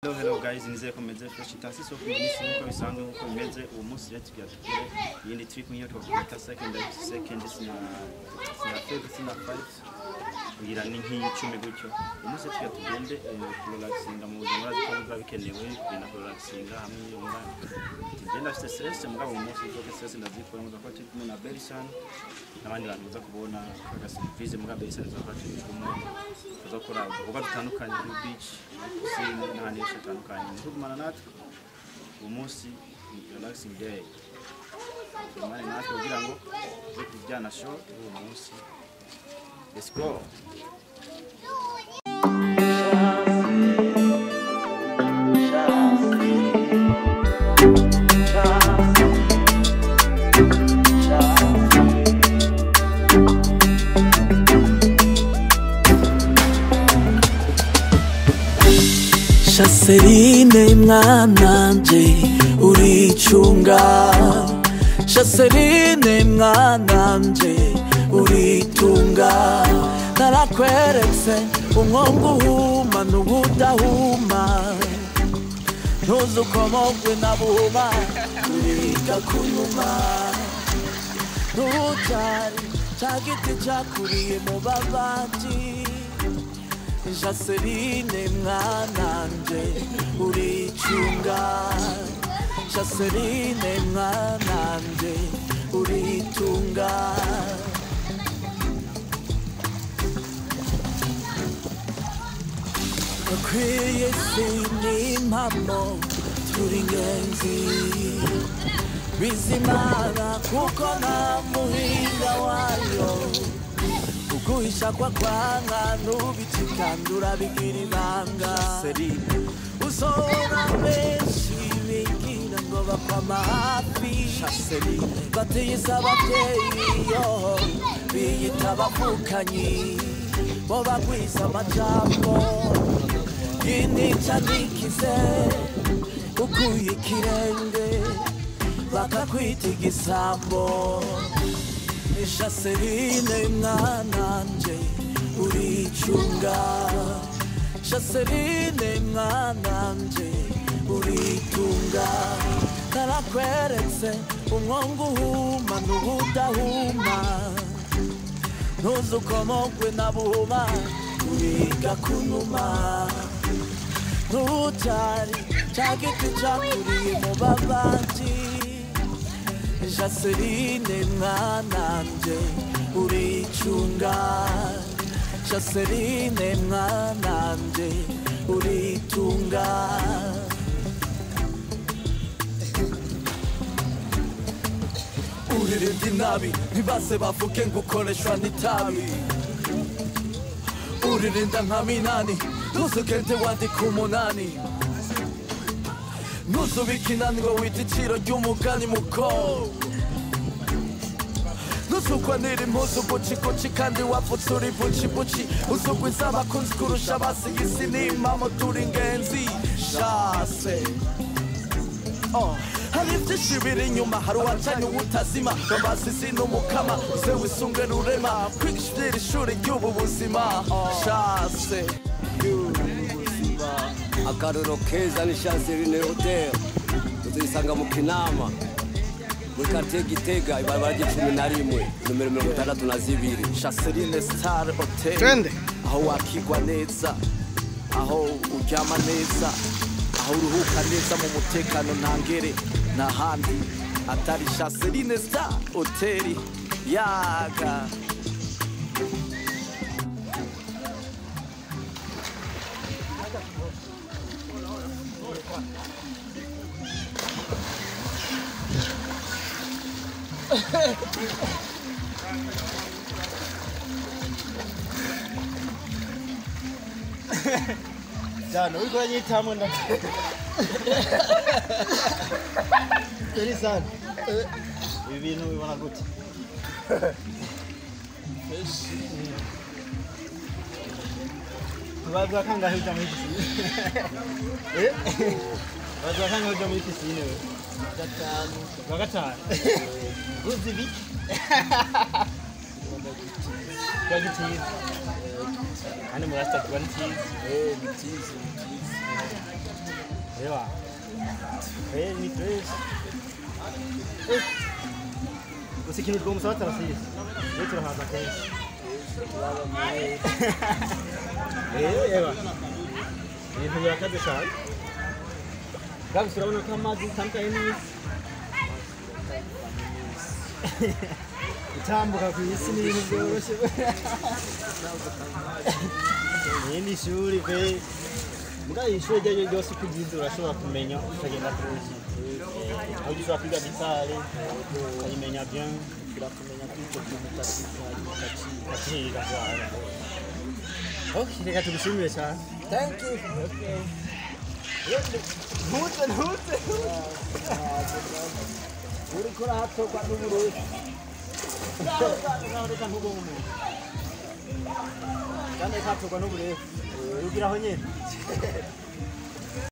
Hello, hello guys, nizeye ko meze fresh itasi so kumisi nkuko bisanzwe, nkuko bimeze uwo munsi rero tugira dukore iyindi trip nk'iyo twakwita second second, sina third, sina five, kugira ni nk'icumi gutyo. Uyu munsi tugira tugende kurelaxinga mu buzima. Urazi ko biba bikenewe kugenda kurelaxinga hamwe yumva tugenda afite stress, mugabo uyu munsi uzoke stress ndazikora muza kuba turi kumwe na Berisan n'abandi bantu muza kubona kaga surprise. Mugabo Berisan tuza turi kumwe, tuzakora udukorwa dutandukanye kuri beach, muri piscine n'ahandi henshi hatandukanye. Muzogumana natwe uwo munsi ni relaxing day, tugumane natwe kugira ngo tuze kujyana show uwo munsi. Let's go. Shaserine mwananje uricunga, Shaserine mwananje uritunga, narakweretse umwongo uhuma n'ubudahuma, ntuzi ukomogwe na buhuma uriga kunuma, ntutari ca giti cakuriye mu babanji. Jaseline mwananje uricunga, Jaseline mwananje uritunga. Akwiye si n'impamo, turi ingenzi bizimana kuko nta muhinga wayo uguhisha kwa kwanga n'ubicikandura bigira ibanga. Usora benshi bigira ngo bakwama hafi, batiyise abavyeyi yo biyita abavukanyi, bo bagwiza amajambo y'inica nikize, ukuye ikirenge bakakwita igisambo. Jaseline mwananje uricunga, Jaseline mwananje uritunga, narakweretse umwongo uhuma n'ubudahuma, ntuzi ukomogwe na buhuma uriga kunuma, ntutari ca giti cakuriye mu babanji. Jaseline mwananje uricunga, Jaseline mwananje uritunga. Uririnda inabi ntibase bavuge ngo ukoreshwa n'itabi, uririnda nka minani ntuzugende wandika umunani, ntuzubike inani ngo wite iciro ry'umugani mukobwa, ntuzugwanire impuzu buciguci kandi wavutse uri bucibuci, uzugwiza abakunzi kurusha abasiga isi n'impamo, turi ingenzi shase. Oh. Hari byinshi biri inyuma, hari uwacanye uwutazima, bambasizi n'umukama uze wisunge rurema, kwigisha iby'iri shuri ry'ubu buzima shase. Akaroro keza ni Chanceline Hotel, uzisanga mu Kinama muri quartier Gitega, ibarabara ry'icumi na rimwe, nomero 62. Chaseline Star Hotel. Twende. Aho wakigwa neza, aho uryama neza, aho uruhuka neza mu mutekano ntangere, n'ahandi atari Chaseline Star Hotel yaga. Jana uriko uranyitamwo nda Berisan, ibi bintu ubibona gute? Bavuga kangahe uja muri piscine? Eh? Bavuga kangahe uja muri piscine we? Gatanu. Wa gatanu. Uzi biki? Kwa gitizi. Kandi murasta kuba ni tizi. Eh, ni tizi, ni tizi. Ewa. Ni fresh. Gusa ikintu twomusaba tarasisi. Rero turahaza kenshi. Ewa. Ibintu birakaze cyane. Gabi turabona ko amazi atandukanye n'isi. Gutambuka ku isi ni ibintu byoroshye. Iyi ni ishuri pe. Mbwa iyi shuri iryo ari ryo ryose uko uryize urashobora kumenya ukagenda kuzi. Aho ushobora kwiga gitari, ukayimenya bien, Turakumenya kuri icyo kintu ukaciga voilà. Ok, reka tugushimire cyane. Thank you. Ntuze ntuze. Uriko urahatorwa n'uburundi. Reka ntugonge umuntu. Kandi reka hatorwa n'uburefu. Ugiraho nyine.